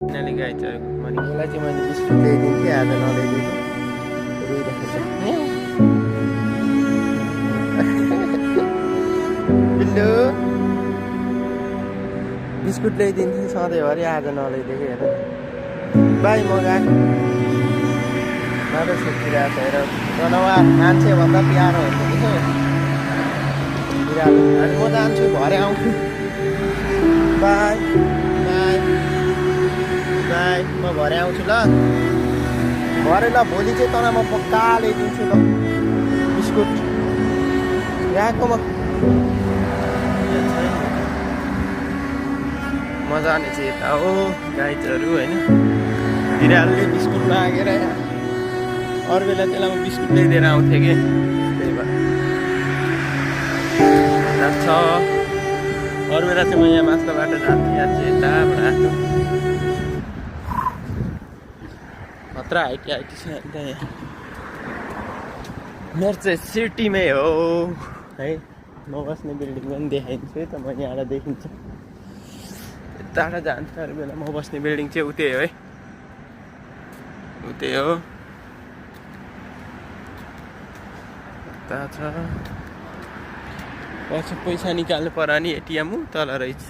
नाली गाई छ गुड मर्निङ। यसलाई चाहिँ मैले बिस्कुट ल्याइदिन्थेँ, आज नल्याइदिएको रोइरहेको छ। बिल्लु बिस्कुट ल्याइदिन्थेँ सधैँभरि, आज नल्याइदिएको हेर। बाई म गएको सुतिरहेको छ हेर। जनावर मान्छेभन्दा प्यारो हुन्छ कि बिरालो। अनि म जान्छु, भरे आउँछु। बाई बाई बाई, म भरे आउँछु ल। भरे ल, भोलि चाहिँ तँलाई म पक्का ल्याइदिन्छु ल बिस्कुट। गएको म मजा आउने चाहिँ यता हो गाईहरू होइन। बिरालोले बिस्कुट मागेर अरू बेला त्यसलाई म बिस्कुट ल्याइदिएर आउँथेँ कि, त्यही भएर जान्छ। अरू बेला चाहिँ म यहाँ माथिल्लो बाटो जान्थेँ, यहाँ चाहिँ यताबाट आएको। खतरा हाइटी छ अन्त यहाँ। मेरो चाहिँ सिटीमै हो है। म बस्ने बिल्डिङ पनि देखाइदिन्छु है त, म यहाँबाट देखिन्छ। यताबाट जान्छ अरू बेला। म बस्ने बिल्डिङ चाहिँ उतै हो है, उतै हो। यता छ पछि पैसा निकाल्नु पर्यो नि, एटिएम तल रहेछ।